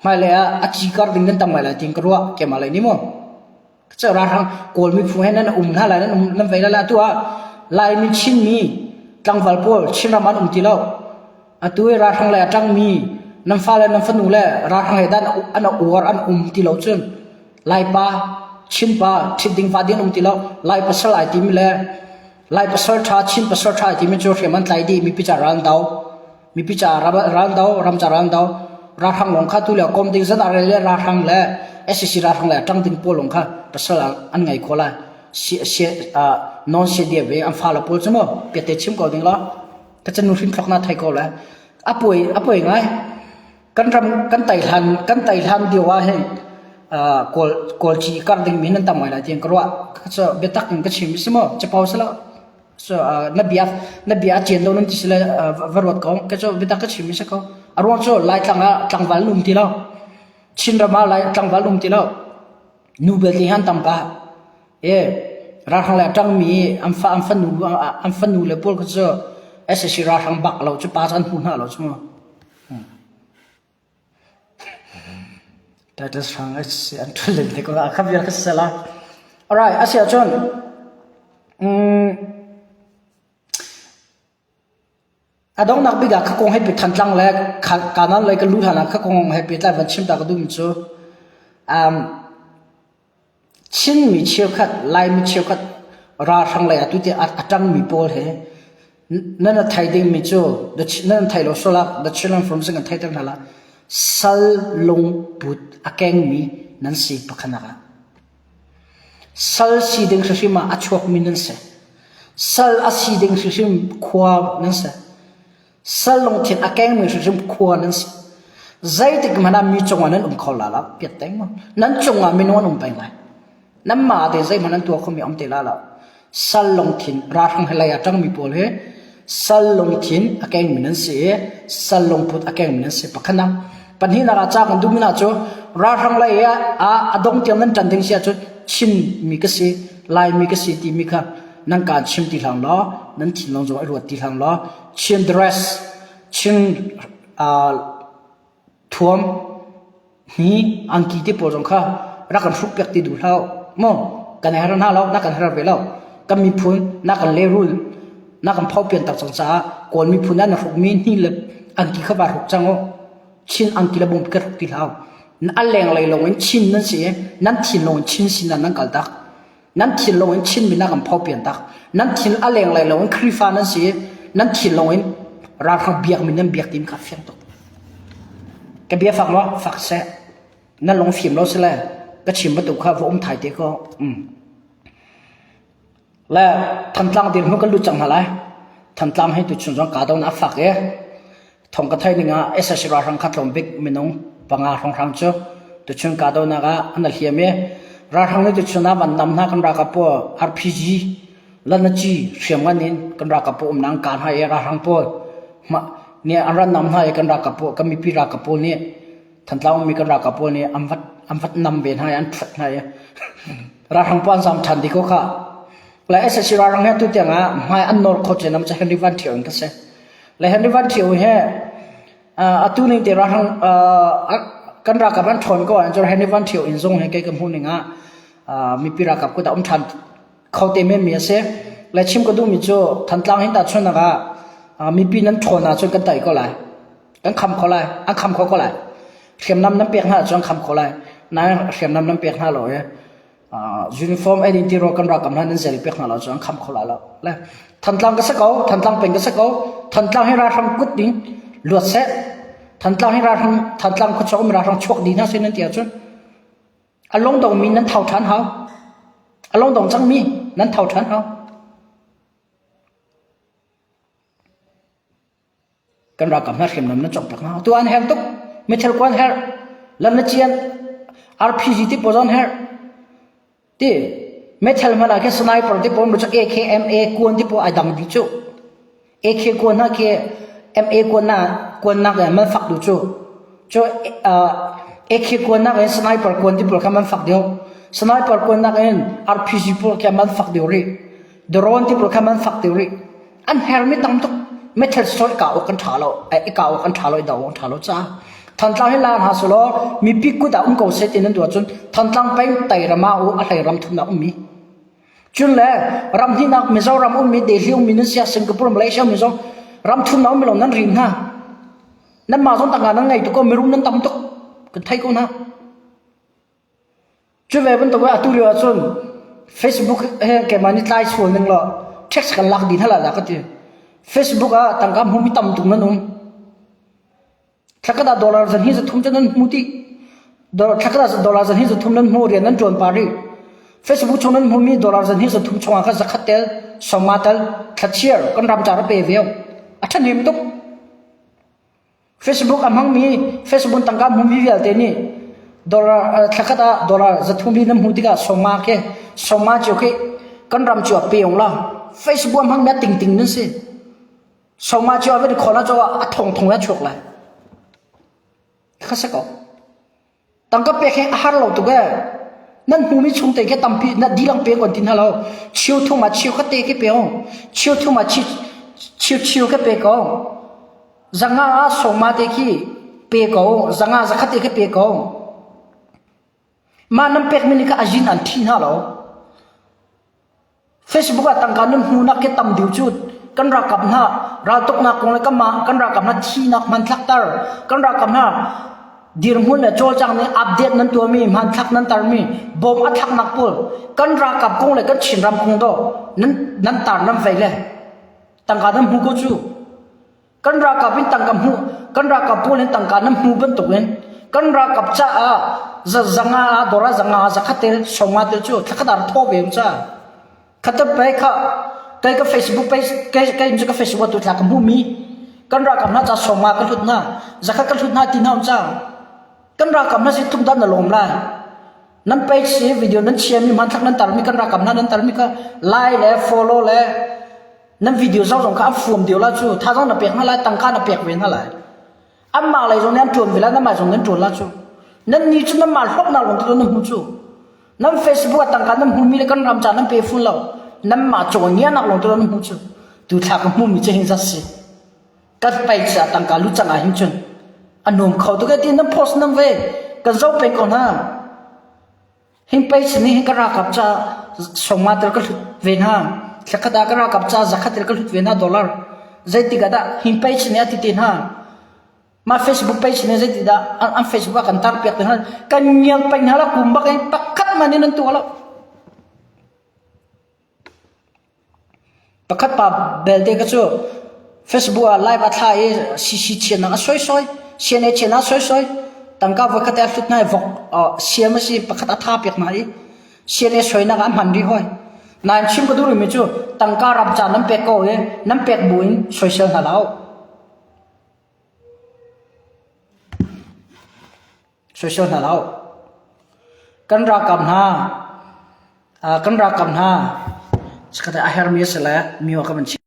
hmailei ah a ci kar ding nan tam ngai lai tiin ka ruah. Keimah lei nih maw? Cu ralhrang Kawl miphun he nan um hna lai nan um nan vei lai lai atu ah Laimi Chinmi tlangval pawl Chinram an um ti lo. Atu i ralhrang lei a ṭangmi nan fale nan fanu le ralhrang he dan an uar an um ti lo cun Laipa Chinpa ṭhit ding va ding an um ti lo. Lai pasal ai timi le Lai pasal ṭha Chin pasal ṭha ai timi cu hriam an tlai dih mipi ca ral an do. Mipi ca ral do ram ca ral do ralhrang lawng kha tu le kom ding zat le ralhrang le SAC ralhrang le ṭang ding pawl lawng kha pasal an ngei kho lai non CDF ve an fa le pawl cu mu piate chim ko ding lo ka chan nu hrim thlok na thei ko le a puai a puai ngai kan ram kan tai hlan kan tai hlan dio ah hin kawl kawl chi kar ding mi nan tam ngai lai tiang ka ruah ka cu biatak in ka chim si mo chapau sala So na bia na bia a cian lo nan ti sile va ruat ko. Ka cu biatak ka chim mi si ko. A ruang cu Laitlang ah tlangval um ti lo. Chinram ah Lai tlangval um ti lo. Nu belte han tam pah. E ralhrang le ṭang mi an fa an fanu an fanu le pawl kha cu SAC ralhrang bak lo cu pa cu an hmu hna lo cu mu. Titus hrang an ṭhul len te ko a kha vial kha si la. Alright, a si ahcun a donghnak bik ah kha kong he peh Thantlang le Kanan lei kan luh hlan ah kha kong he pehtlai van chim ta ka duhmi cu um, Chinmi cheukhat, Laimi cheukhat ralhrang lei atu tiah a ṭangmi pawl he nan a thei dingmi cu nan thei lo sual ah The Chinland Forum zong kan theiter hna la. Sal lungput a kengmi nan si pakhatnak ah. Sal si ding hrimhrim ah a chuakmi nan si. Sal a si ding hrimhrim khua nan si. Sal lungthin a kengmi hrimhrim khua nan si. Zeitik hmanh ah mi cungah nan um kho la lo. Piat teng mu. Nan cungah minung an um peng lai. Nanmah te zeihmanh nan tuah khomi um te la lo. Sal lungthin ralhrang he lei ah ṭangmi pawl hi sal lungthin a kengmi nan si i sal lungput a kengmi nan si pakhatnak. Pahnihnak ah ca kan duhmi hna cu ralhrang lei ah a dong tiang nan ṭan ding si ahcun Chinmi ka si, Laimi ka si timi kha nan kaan chim ti hlang law, nan thinlung zong i ruat ti hlang law, Chin dress, Chin uh, thuam hi angki te pawl zong kha rak kan hruk piak ti duh hlah mu kan her hna lo na kan her ve lo kan miphun na kan lehrul na kan pho pian tak cang caah kawl miphun ah na hruk mi hni le angki kha va hruk cang u chin angki le bawm ka hruk ti hlah a leng lei lawng in chin nan si nan thin lawng in chin sin nan kal tak Nan thinlung in Chinmi na kan phopian tak. Nan thin a leng lai lo in Khrihfa nan si. Nan thinlung in ralhrang biakmi nan biak tim kha fiang tuk. Ka bia fak maw? Fak seh. Na lung fim lo sile ka chim bantuk kha va um thai te ko. Mm. Le Thantlang dirhmun kan lut cang hna lai. Thantlang hi tuchun zong ka don a fak e. Thong ka theih ning ah sac ralhrang kha tlawm bik minung panga hrawnghrang cu tuchun kahdohnak ah an hliam i ralhrang nih tuchun ah van nam hna kan ralkap pawl RPG lanaci hriamngan in kan ralkap pawl umnak an kah hna i ralhrang pawl nih an rak nam hna i kan ralkap pawl kan mipi ralkap pawl nih Thantlang ummi kan ralkap pawl nih an vat an vat nam ve hna i an ṭhuat hna i ralhrang pawl an zam ṭhan dih ko khah. Le sac ralhrang hi atu tiang ah hmai an nawr kho cem cu Henry Van Ṭhio in ka si. Le Henry Van Ṭhio hi atu ning te ralhrang kan ralkap an ṭhawn ko ahcun Henry Van Ṭhio inn zung hi kei ka hmuh ning ah mipi ralkap kut ah um ṭhan kho te menmi a si. Le chim ka duhmi cu Thantlang hin tahchunhnak ah mipi nan ṭhawn ahcun kan tai ko lai. Kan kham kho lai. An kham kho ko lai. Hriamnam nan pek hna ahcun an kham kho lai. Nain hriamnam nan pek hna lo i uniform ei ding tirawl kan ralkap hna nan zel pek hna lo cu an kham kho lai lo le Thantlang ka si ko Thantlang peng ka si ko Thantlang hi ralhrang kut ding luat seh Thantlang hi ralhrang Thantlang khuachung um ralhrang chuak dih hna seh nan ti ahcun a lungdong mi nan thau ṭhan hau a lungdong cang mi nan thau ṭhan hau Kan ralkap hna hriamnam nan cawk piak hna. Tu an herh tuk. Mithil ko an herh. Lam na cian RPG ti pawl an herh. Ti metal hmanh ah khin sniper ti pawl cu AKMA kuan ti pawl ai dang dih cu. AK kuan hna khi MA kuan na kuan nak in man fak duh cu. Cu AK kuan nak in sniper kuan ti pawl kha man fak deuh. Sniper kuan nak in RPG pawl khi man fak deuh rih. Drone ti pawl kha man fak deuh rih. An hermi tam tuk metal soi ka awk kan ṭha lo i ka awk an ṭha lo i do awk an ṭha lo caah Thantlang hi la hna selaw mipi kut ah um ko seh ti nan duh ahcun Thantlang peng Teiram ah u a hlei ram thumnak ummi cun le ram hnihnak Mizoram ummi Delhi ummi nan sia Singapore Malaysia ummi zong ram thumnak ummi lawng nan rin hna nanmah zong tangka nan ngei tuk ko mirum nan tam tuk kan thei ko hna Cu ve bantuk in atu lio ahcun Facebook he keimah nih tlai sual ning law tax kan lak dih hna lai ka ti. Facebook ah tangka hmumi tam tuk nan um. Thlakhat ah dollar zan hi zathum cu nan hmu dih. Thlakhat ah dollar zan hi zathum nan hmu rian nan ṭuan pah rih. Facebook chung nan hmumi dollar zan hi zathum chungah khan zakhat tel, sawma tel, thlachiar kan ram ca ra pe ve. A ṭhahnem tuk. Facebook a hmangmi Facebook tangka hmumi vialte nih dollar thlakhat ah dollar zathum li nan hmuh tikah sawma khi sawma cio khi kan ram cio pe ung la Facebook a hmangmi a tingting nan si sawma cio a van khon ah a thong thong a chuak lai kha se ko Tangka pek hi a har lo tuk ee. Nan hmumi chung te khi tampi na dilang pe kon tin halo. Chiu thum ah chiu kha te khi pe ong. Chiu thum ah chiu chiu chiu ke pe ko. Zanga ah sawma te khi pe ko. Zanga zakhat te khi pe ko. Ma nan pek mi ni kha azin an thi hna lo. Facebook ah tangka nan hmuhnak khi tam deuh cu kan ralkap hna raltuknak kong le kanmah kan ralkap hna thihnak hmanthlak tar kan ralkap hna dirhmun le cawlcang nih update nan tuahmi hmanthlak nan tarmi bom a thlaknak pawl kan ralkap kong le kan Chinram kong do nan nan tar nan vei le tangka nan hmu ko cu. Kan ralkap in tangka hmuh kan ralkap pawl in tangka nan hmu bantukin kan ralkap caah zanga ah dora zanga zakhat tel songa tel cu thlakhat ah thaw ve ca. Khatat pe kha kai ka Facebook page kai kai ka Facebook tu thla ka hmu mi kan ralkap hna ca songa ka hlut hna zakhat ka hlut hna ti hna ca. Kan ralkap hna si tluk dan na lawm lai. Nan page si video nan chia mi hmanthlak nan tar mi kan ralkap hna nan tar mi kha like le follow le nan video zoh zong kha an fuam dio la cu thazang na pek hna lai tangka na pek ve hna lai anmah lei zong nih an ṭuan ve lai nanmah zong nan ṭuan la cu nan ni cu nanmah hlawknak lawng te nan hmu cu nan Facebook ah tangka nan hmumi le kan ram ca nan pe fun lo nanmah cawngianak lawng te nan hmu cu tu thla ka hmumi cu hin zat si kan pei ca tangka lu cang ah hin cun a nuam kho tuk e ti nan post nan ve kan zoh peng ko hna Hin page nih hin ka ralkap ca sawmnga tel ka hlut ve hna. Thlakhat ah ka ralkap ca zakhat tel ka hlut ve hna dollar. Zeitik ah dah hin page nih a ti te hna. Mah Facebook page nih zeitik dah an Facebook ah kan tar piak te hna. Kan ngial peng hna la kum bak in pakhat man in an tuah lo. Pakhat pa belte kha cu Facebook ah live a thla i CC chiahnak a soisoi, CNA chiahnak a soisoi. Tangka voikhat te a hlut hna i vok siam a si pakhat a tha piak hna i CNA soinak ah a hman rih hoi. Nain chim ka duh rihmi cu tangka ram ca nan pek ko i nan pek buin soisel hna hlah u. Soisel hna hlah u. Kan ralkap hna, kan ralkap hna chikkhat ah a hermi a si le mi ka van chim.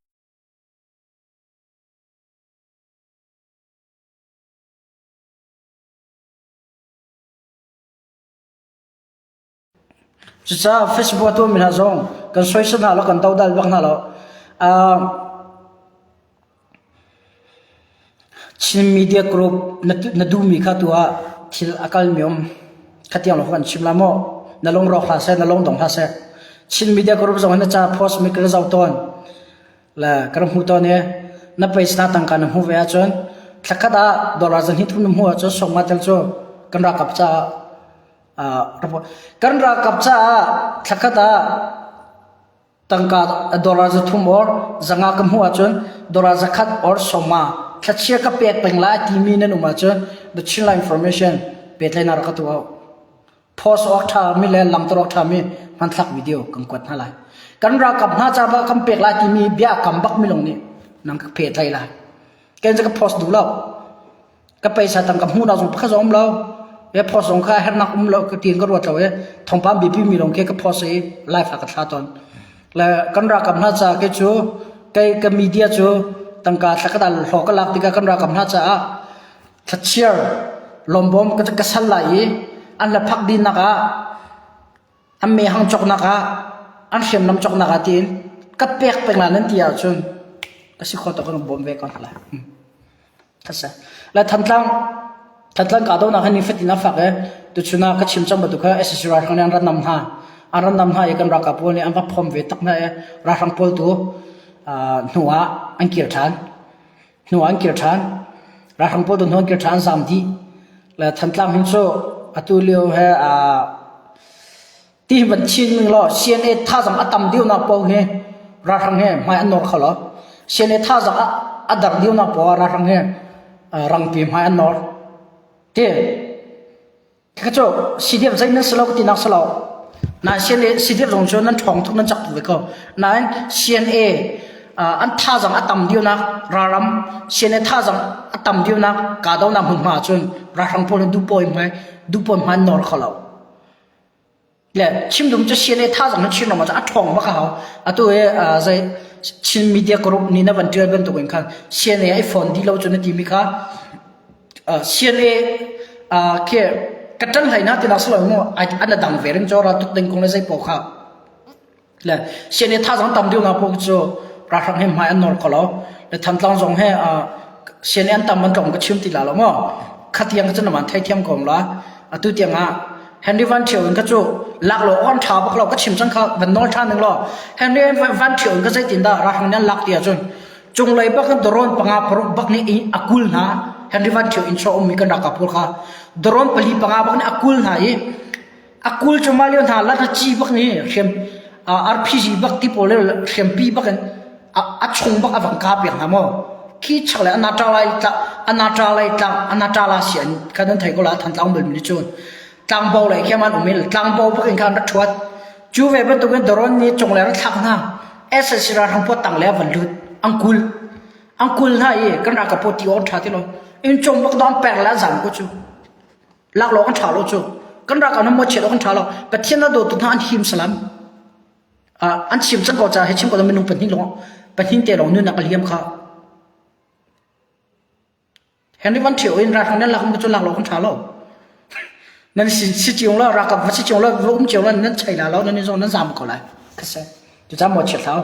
Cucaah Facebook a tuahmi hna zong kan soisel hna lo, kan dodal bak hna lo. Chin Media Group na duhmi kha tu ah thil a kalmi um. Khatiang lawng kan chim la maw? Na lungrawk hlah seh, na lungdong hlah seh. Chin Media Group zong hi na ca post mi kan zoh tawn. Le kan hmu tawn i na page na tangka na hmuh ve ahcun thlakhat ah dollar zahnih thum na hmuh ahcun sawmnga tel cu kan ralkap caah Kan ralkap caah thlakhat ah tangka dollar 300 or 500 ka hmuh ahcun dollar 100 or sawma thlachia ka pek peng lai timi nan um ahcun the Chinland information pehtlaihnak rak ka tuah. Post awk ṭha mi le langhter awk ṭha mi hmanthlak video kan kuat hna lai. Kan ralkap hna ca bak kan pek lai timi bia kam bak mi lawng nih nang ka pehtlaih lai. Ken ka post duh lo. Ka paisa tangka hmuhnak zong pakhat zong um lo. E post zong kha hernak um lo ka tiin ka ruat lo e thawngpang biapi mi lawng khi ka post i live ah ka thla tawn. Le kan ralkap hna ca ke cu kei ka media cu tangka thla ka dal hlawk ka lak tikah kan ralkap hna caah thlachiar lawmbawm ka ka sal lai i an la phak dinak ah an mehhang cawknak ah an hriamnam cawknak ah tiin ka pek peng la nan ti ahcun ka si kho tuk kan bawm ve ko hna lai. Thasa. La Thantlang Thantlang kahdohnak hi nifatin a fak i tuchun ah ka chim cang bantuk kha SAC ralhrang nih an rat nam hna. An rat nam hna i kan ralkap pawl nih an va phom ve tak hna i ralhrang pawl tu hnu ah an kir ṭhan. Hnu ah an kir ṭhan. Ralhrang pawl tu hnu an kir ṭhan an zaam dih. Le Thantlang hin cu atu lio he Ti van chin ning law CNA thazang a tam deuhnak paoh hi ralhrang he hmai an nawr kho lo. CNA thazang a, a dar deuhnak paoh ah ralhrang he rangpi hmai an nawr. Ti ka cu CDF zei nan si lo ka ti nak si lo. Nain CNA CDF zong cu nan ṭhawng tuk nan cak tuk ve ko. Nain CNA an thazang a tam deuhnak ralram CNA thazang a tam deuhnak kahdohnak hmunhma ahcun ralhrang pawl hi duhpawi hmai duhpawi hmai an nawr kho lo. Le chim dum cu CNA thazang na chin ram ah a ṭhawng bak a hau. Atu hi zei Chin media group nih na van ṭial bantuk in khan CNA ai phone dih lo cu na timi kha CNA khi ka ṭan hlei na ti nak si lo mu an a dang ve ring cu ral tuk ding kong le zei paoh kha Le CNA thazang tam deuh nak paoh cu ralhrang he hmai an nawr kho lo. Le Thantlang zong he CNA an tam an tlawm ka chim ti la lo maw. Khatiang cun naman theithiam ko la. Atu tiang ah Henry Van Thio in ka cu lak lo on tha bak lo ka chim cang kha van nawl than ding lo. Henry Van Thio in ka zeitin dah ralhrang nih an lak ti ahcun cunglei bak in drone panga paruk bak nih a kul hna. Henry Van Thio in chaw ummi kan ralkap pawl kha drone pali panga bak nih a kul hna i A kul cu mah lio hna lat ci bak nih hriam RPG bak ti pawl le hriampi bak in a chung bak a van kah piak hna maw. Khi chaklei Anata Anata tlang Anatala si an khan nan thei ko la Thantlang bal mi cun tlangbo lei khi an um i tlangbo bak in khan rak ṭhuat. Cu ve bantukin drone nih cunglei rak thlak hna. SSC ralhrang pawl tanglei ah van lut. An kul. An kul hna i kan ralkap pawl ti awk an ṭha ti lo. Inn cung bak dong per le an zam ko cu. Laklawng an ṭha lo cu. Kan ralkap hna mawchiat awk an ṭha lo. Pathian a dawtu hna an him salam. An chim cang ko caah hi chim ko minung pahnih lawng pahnih te lawng nunnak a liam kha. Henry Van Thio in ralhrang nan lak cu lak lo kan ṭha lo. Nan si si ciung lo ralkap va si ciung lo va um ciung lo nan chei la lo nan zong nan zam ko lai. Khase. Tu cam mo chiat hlau.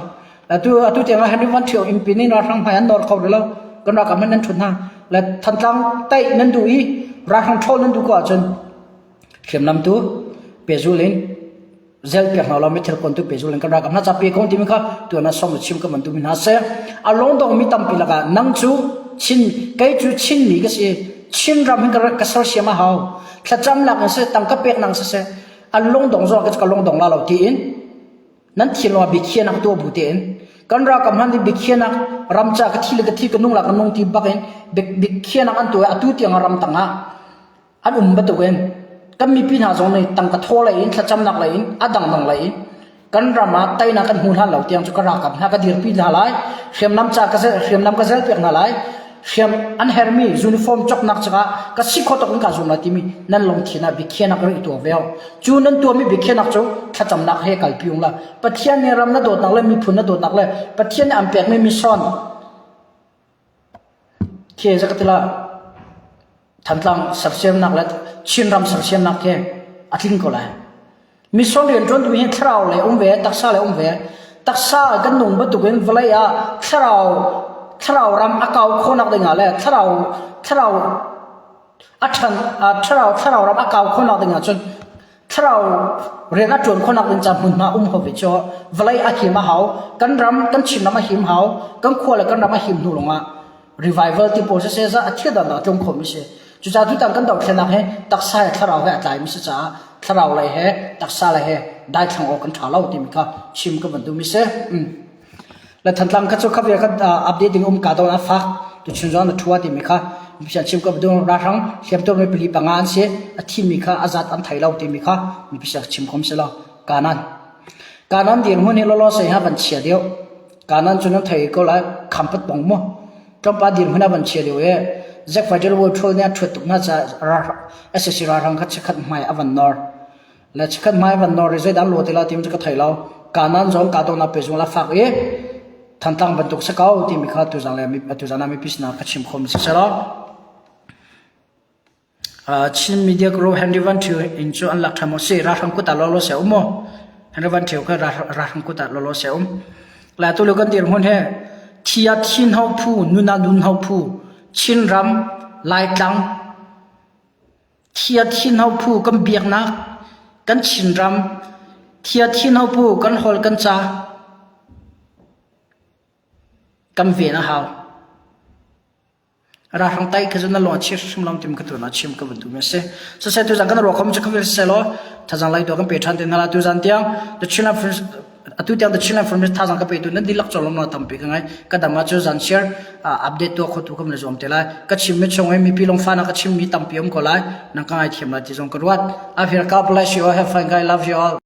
Atu atu tiang Henry Van Thio in pin in ralhrang hmai an nor kho lo. Kan ralkap man nan ṭhut hna. Le Thantlang taih nan duh i ralhrang ṭhawl nan duh ko ahcun hriamnam tu pehzul in zel piak hna law mithil kon tu pehzul in kan rak hna ca pe ko timi kha tuan ah som chim ka man tu mi hna seh a lungdong mi tampi lakah nang cu Chin kei cu Chin mi ka si Chin ram hin ka sersiam a hau thlacam lak in seh tangka pek nang siseh a lungdong zong ka lungdong la lo tiin nan thinlung ah biakhiahnak tuah bu tein kan ralkap hman nih biakhiahnak ram ca ka thi le ka thi ka nung la ka nung ti bak in biakhiahnak an tuah atu tiang ram tang ah An um bantukin kan mipi hna zong nih tangka thaw lei in thlacamnak lei in a dangdang lei in kan ram ah teinak kan hmu hlan lo tiang cu ka ralkap hna ka dirpi hna lai hriamnam ca ka hriamnam ka zelpiak hna lai hriam an hermi uniform cawknak cungah ka si khawh tawk in kaa zuam lai timi nan lungthin ah biakhiahnak rak i tuah ve cu nan tuahmi biakhiahnak cu thlacamnak he kalpi ung la Pathian nih ram na dawtnak le miphun na dawtnak le Pathian nih an pekmi mission Khi zakatila Thantlang sersiamnak le Chinram sersiamnak khi a tling ko lai. Mission rianṭuantu hi thlarau lei um ve, taksa lei um ve. Taksa kan nung bantukin vawlei ah thlarau thlarau ram a kau khawhnak dingah le thlarau thlarau a ṭhan thlarau thlarau ram a kau khawhnak dingah cun thlarau rian a ṭuan khawhnak ding ca hmunhma um hau ve cu vawlei a him a hau kan ram kan Chinram a him hau kan khua le kan ram a him hnu lawngah revival ti pawl siseh za a thil dan a tlung khomi si cucaah tutan kan dohthlennak hi taksa he thlarau he a tlaimi si caah thlarau lei he taksa lei he daithlang awk kan ṭha lo timi kha chim ka van duhmi si le Thantlang kha cu kha vial kha update ding um ka don a fak tu chun zong na thua timi kha mipi chim ka duh ralhrang hliamtuar mi pali panga an si a thimi kha a zat an thei lo timi kha mipi chim khom si lo kanan kanan dirhmun hi lolo sei ha van chia deuh Kanan cu nan thei ko lai khampat bong mu tlawmpal dirhmun ah van chia lio i Zack Fajr Wo Thul nih a ṭhuat tuk hna caah SAC ralhrang kha chikkhat hmai a van nor le chikkhat hmai a van nor i zeidah an lawh ti lai timi cu ka thei lo Kanan zong kahdohnak pehzung la fak i Thantlang bantuk si ko timi kha tuzan le tuzan ah mipi sinah ka chim khomi si selaw Chin media group Henry Van Thio inn cu an lak ṭhan maw si? Ralhrang kut ah lawlaw seh um maw? Henry Van Thio kha ralhrang kut ah lawlaw seh um. Le atu lio kan dirhmun hi thi ah thin ho phu, nun ah nun ho phu, Chinram, Laitlang, thi ah thin ho phu kan biaknak, kan Chinram, thi ah thin ho phu kan holh kan ca, kan ven a hau. Ralhrang tai kha cu na lung a chia hrim lo timi ka tuan ah chim ka van duhmi a si. Siseh tuzan kan ruah khom cu kha selaw thazang lai tu kan pe ṭhan te hna la tuzan tiang the Chinland atu tiang the Chinland Information thazang ka pe tu nan dihlak cawlom na tampi ka ngai ka dam ah cu zan share update tuah khotu ka van zuam te lai ka chim mi chung i mipi lungfah na ka chim mi tampi um ko lai nang ka ngai thiam lai ti zong ka ruat. Afir God bless you all have fun guys love you all.